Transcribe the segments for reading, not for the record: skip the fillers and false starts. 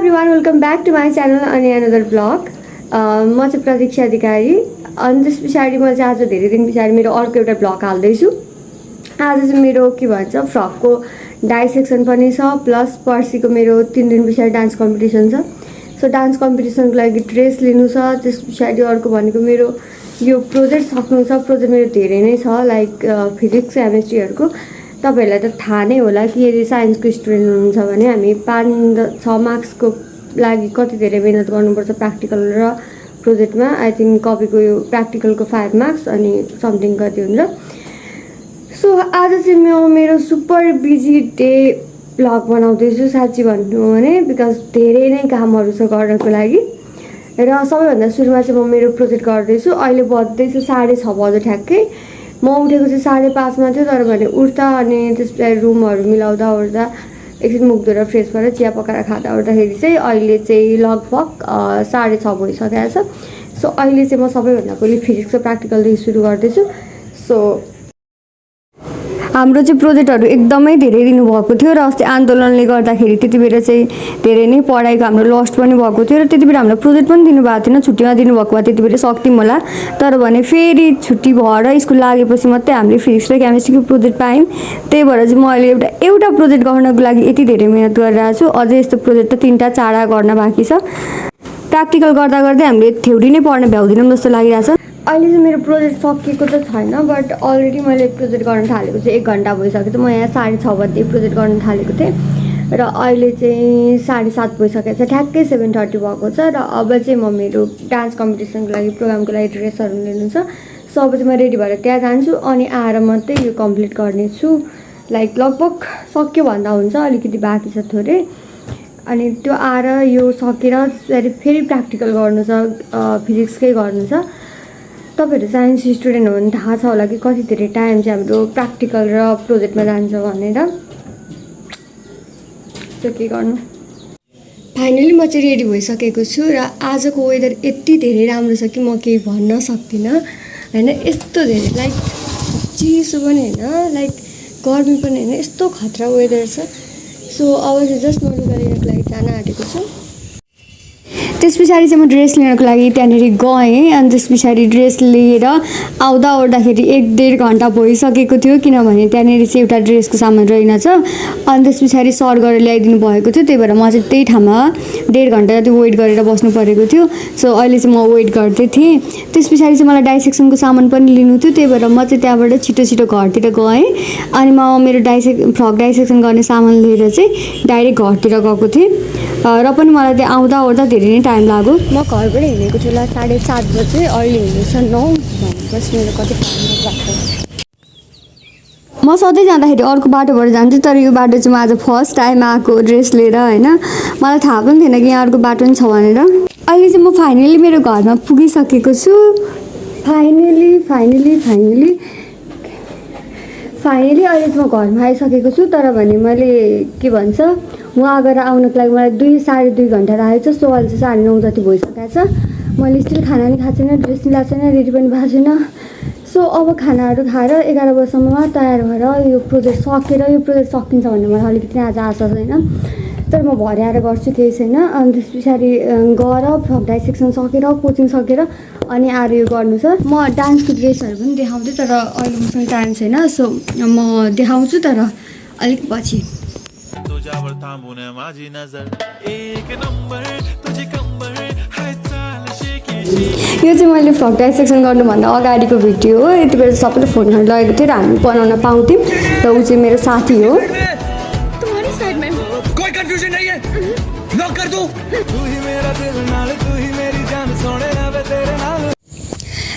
Everyone welcome back to my channel अनि another blog. म चाहिँ प्रतीक्षा अधिकारी। अनि त्यस पछाडि म चाहिँ आज धेरै दिन पछाडि मेरो अर्को एउटा ब्लग हाल्दैछु। आज चाहिँ मेरो के भन्छ फ्रकको डाइसेक्सन पनि छ, प्लस पर्सिको मेरो 3 दिन पछाडि डान्स कम्पिटिसन छ। सो डान्स कम्पिटिसनको लागि ड्रेस लिनु छ। त्यस पछाडि अर्को भनेको मेरो यो प्रोजेक्ट सक्नु छ। प्रोजेक्ट मेरो धेरै नै छ, लाइक फिजिक्स केमिस्ट्रीहरूको। तपाईहरुलाई त थाहा नै होला कि यदि साइन्सको स्टुडेन्ट हुनुहुन्छ भने हामी 5-6 मार्क्सको लागि कति धेरै मेहनत गर्नुपर्छ प्र्याक्टिकल र प्रोजेक्टमा। आई थिङ्क कपीको यो प्र्याक्टिकलको 5 मार्क्स अनि समथिङ कति हुन्छ। सो आज चाहिँ म मेरो सुपर बिजी डे ब्लग बनाउँदैछु साँच्ची भन्नु हो भने, बिकज धेरै नै कामहरू छ गर्नको लागि। र सबैभन्दा सुरुमा चाहिँ म मेरो प्रोजेक्ट गर्दैछु। अहिले बज्दैछ 6:30 बजे ठ्याक्कै। म उठेको चाहिँ 5:30मा थियो, तर भने उठ्दा अनि त्यसपछि रुमहरू मिलाउँदा ओर्दा एकछिन मुख धोएर फ्रेस भएर चिया पकाएर खाँदा ओर्दाखेरि चाहिँ अहिले चाहिँ लगभग 6:30 भइसकेको छ। सो अहिले चाहिँ म सबैभन्दा पहिले फिजिक्सको प्र्याक्टिकलदेखि सुरु गर्दैछु। सो हाम्रो चाहिँ प्रोजेक्टहरू एकदमै धेरै दिनुभएको थियो र अस्ति आन्दोलनले गर्दाखेरि त्यति बेला चाहिँ धेरै नै पढाइको हाम्रो लस्ट पनि भएको थियो र त्यति बेला हाम्रो प्रोजेक्ट पनि दिनुभएको थिएन। छुट्टीमा दिनुभएको भए त्यति बेला सक्थ्यौँ होला, तर भने फेरि छुट्टी भएर स्कुल लागेपछि मात्रै हामीले फिजिक्स र केमिस्ट्रीको प्रोजेक्ट पायौँ। त्यही भएर चाहिँ म अहिले एउटा प्रोजेक्ट गर्नको लागि यति धेरै मेहनत गरिरहेको छु। अझै यस्तो प्रोजेक्ट त 3-4 गर्न बाँकी छ। प्र्याक्टिकल गर्दा गर्दै हामीले थ्योरी नै पढ्न भ्याउँदैनौँ जस्तो लागिरहेछ। अहिले चाहिँ मेरो प्रोजेक्ट सकिएको त छैन, बट अलरेडी मैले प्रोजेक्ट गर्न थालेको चाहिँ 1 घन्टा भइसकेको छ। म यहाँ 6:30 बजे प्रोजेक्ट गर्न थालेको थिएँ र अहिले चाहिँ 7:30 भइसकेको छ, ठ्याक्कै 7:30 भएको छ। र अब चाहिँ म मेरो डान्स कम्पिटिसनको लागि प्रोग्रामको लागि ड्रेसहरू लिनु छ। सो अब चाहिँ म रेडी भएर त्यहाँ जान्छु अनि आएर मात्रै यो कम्प्लिट गर्नेछु। लाइक लगभग सक्यो भन्दा हुन्छ, अलिकति बाँकी छ थोरै। अनि त्यो आएर यो सकेर फेरि प्र्याक्टिकल गर्नु छ, फिजिक्सकै गर्नु छ। तपाईहरु साइन्स स्टुडेन्ट हो भने थाहा छ होला कि कति धेरै टाइम चाहिँ हाम्रो प्र्याक्टिकल र प्रोजेक्टमा जान्छ भनेर। सो के गर्नु, फाइनली म चाहिँ रेडी भइसकेको छु र आजको वेदर यति धेरै राम्रो छ कि म केही भन्न सक्दिनँ हैन। यस्तो धेरै लाइक चिसो पनि हैन, लाइक गर्मी पनि हैन, यस्तो खतरा वेदर छ। सो अब चाहिँ जस्ट म लुगा लिनको लागि जान आँटेको छु। त्यस पछाडि चाहिँ म ड्रेस लिनको लागि त्यहाँनिर गएँ अनि त्यस पछाडि ड्रेस लिएर आउँदा ओर्दाखेरि 1-1.5 घन्टा भइसकेको थियो, किनभने त्यहाँनिर चाहिँ एउटा ड्रेसको सामान रहेनछ। अनि त्यस पछाडि सर गरेर ल्याइदिनु भएको थियो, त्यही भएर म चाहिँ त्यही ठाउँमा 1.5 घन्टा जति वेट गरेर बस्नु परेको थियो। सो अहिले चाहिँ म वेट गर्दै थिएँ। त्यस पछाडि चाहिँ मलाई डाइसेक्सनको सामान पनि लिनु थियो, त्यही भएर म चाहिँ त्यहाँबाट छिटो छिटो घरतिर गएँ। अनि म मेरो फ्रक डाइसेक्सन गर्ने सामान लिएर चाहिँ डाइरेक्ट घरतिर गएको थिएँ र पनि मलाई त्यहाँ आउँदा ओर्दा धेरै नै टाइम लाग्यो। म घरबाट हिँडेको थियो होला 7:30 बजे, अहिले हिँड्दैछ 9 भनेपछि मेरो कति टाइम लाग्छ। म सधैँ जाँदाखेरि अर्को बाटोबाट जान्छु, तर यो बाटो चाहिँ म आज फर्स्ट टाइम आएको ड्रेस लिएर हैन। मलाई थाहा पनि थिएन कि यहाँ अर्को बाटो पनि छ भनेर। अहिले चाहिँ म फाइनली मेरो घरमा पुगिसकेको छु। फाइनली अहिले चाहिँ म घरमा आइसकेको छु। तर भने मैले के भन्छ वहाँ गएर आउनको लागि मलाई 2-2.5 घन्टा लागेको छ। सो अहिले चाहिँ 9:30 जति भइसकेको छ। मैले स्टिल खाना नि खाएको छैन, ड्रेस नि लगाएको छैन, रेडी पनि भएको छैन। सो अब खानाहरू खाएर 11 बजीसम्ममा तयार भएर यो प्रोजेक्ट सकेर यो प्रोजेक्ट सकिन्छ भन्ने मलाई अलिकति आज आशा छैन, तर म भरे आएर गर्छु, केही छैन। अनि त्यस पछाडि गएर फ्रक डाइसेक्सन सकेर कोचिङ सकेर अनि आएर यो गर्नु छ। म डान्सको ड्रेसहरू पनि देखाउँछु, तर अहिले मसँग टाइम छैन। सो म देखाउँछु तर अलिक पछि। यो चाहिँ मैले फ्रक डाइसेक्सन गर्नुभन्दा अगाडिको भिडियो हो। यति बेला सबैले फोनहरू लगेको थियो र हामी बनाउन पाउँथ्यौँ र ऊ चाहिँ मेरो साथी हो। कोई कंफ्यूजन नहीं है, लॉक कर दूं। तू ही मेरा दिल नाल, तू ही मेरी जान, सोने ना बे तेरे नाल।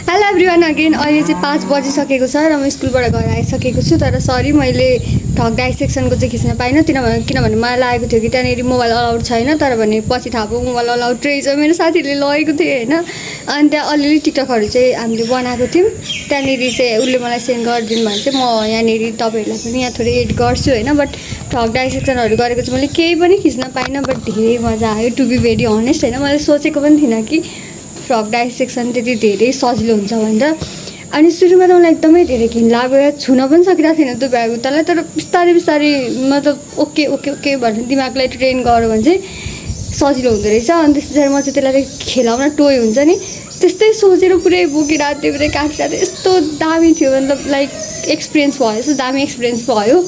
हेलो एभ्रिवान, अगेन अहिले चाहिँ 5 बजिसकेको छ र म स्कुलबाट घर आइसकेको छु। तर सरी मैले फ्रक डाइसेक्सनको चाहिँ खिच्न पाइनँ, किनभने मलाई लागेको थियो कि त्यहाँनिर मोबाइल अलाउड छैन। तर भने पछि थाहा भयो मोबाइल अलाउड रहेछ। मेरो साथीले लगेको थियो हैन। अनि त्यहाँ अलिअलि टिकटकहरू चाहिँ हामीले बनाएको थियौँ। त्यहाँनिर चाहिँ उसले मलाई सेन्ड गरिदिनु भने चाहिँ म यहाँनिर तपाईँहरूलाई पनि यहाँ थोरै एड गर्छु हैन। बट फ्रक डाइसेक्सनहरू गरेको चाहिँ मैले केही पनि खिच्न पाइनँ, बट धेरै मजा आयो टु बी भेरी अनेस्ट हैन। मैले सोचेको पनि थिइनँ कि फ्रक डाइसेक्सन त्यति धेरै सजिलो हुन्छ भनेर। अनि सुरुमा त मलाई एकदमै धेरै घिन लाग्यो, छुन पनि सकिरहेको थिएन त्यो ब्याग उतालाई। तर बिस्तारै मतलब ओके भनेर दिमागलाई ट्रेन गऱ्यो भने चाहिँ सजिलो हुँदो रहेछ। अनि त्यस पछाडि म चाहिँ त्यसलाई खेलाउन टोय हुन्छ नि त्यस्तै सोचेर पुरै बोकेर त्यो पुरै काटेर यस्तो दामी थियो। मतलब लाइक एक्सपिरियन्स भयो, यस्तो दामी एक्सपिरियन्स भयो।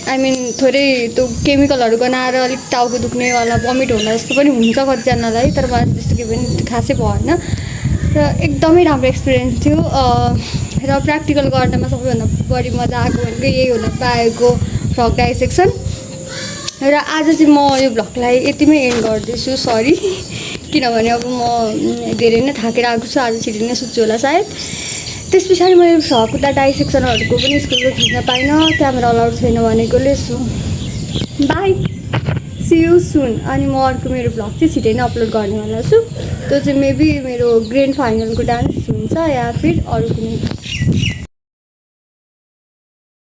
आई मिन थोरै त्यो केमिकलहरू गनाएर अलिक टाउको दुख्नेवाला भमिट हुँदा जस्तो पनि हुन्छ कतिजनालाई, तर मलाई त्यस्तो केही पनि खासै भएन र एकदमै राम्रो एक्सपिरियन्स थियो। र प्र्याक्टिकल गर्नमा सबैभन्दा बढी मजा आएको भनेको यही हुन पाएको फ्रक डाइसेक्सन। र आज चाहिँ म यो भ्लगलाई यतिमै एन्ड गर्दैछु, सरी, किनभने अब म धेरै नै थाकेर आएको छु। आज छिटो नै सुत्छु होला सायद। त्यस पछाडि मैले फ्रक डाइसेक्सनहरूको पनि स्कुलको खिच्न पाइनँ, क्यामेरा अलाउड छैन भनेकोले। So bye, see you soon. अनि म अर्को मेरो भ्लग चाहिँ छिटै नै अपलोड गर्नेवाला छु। त्यो चाहिँ मेबी मेरो ग्रेन्ड फाइनलको डान्स हुन्छ या फिर अरू कुनै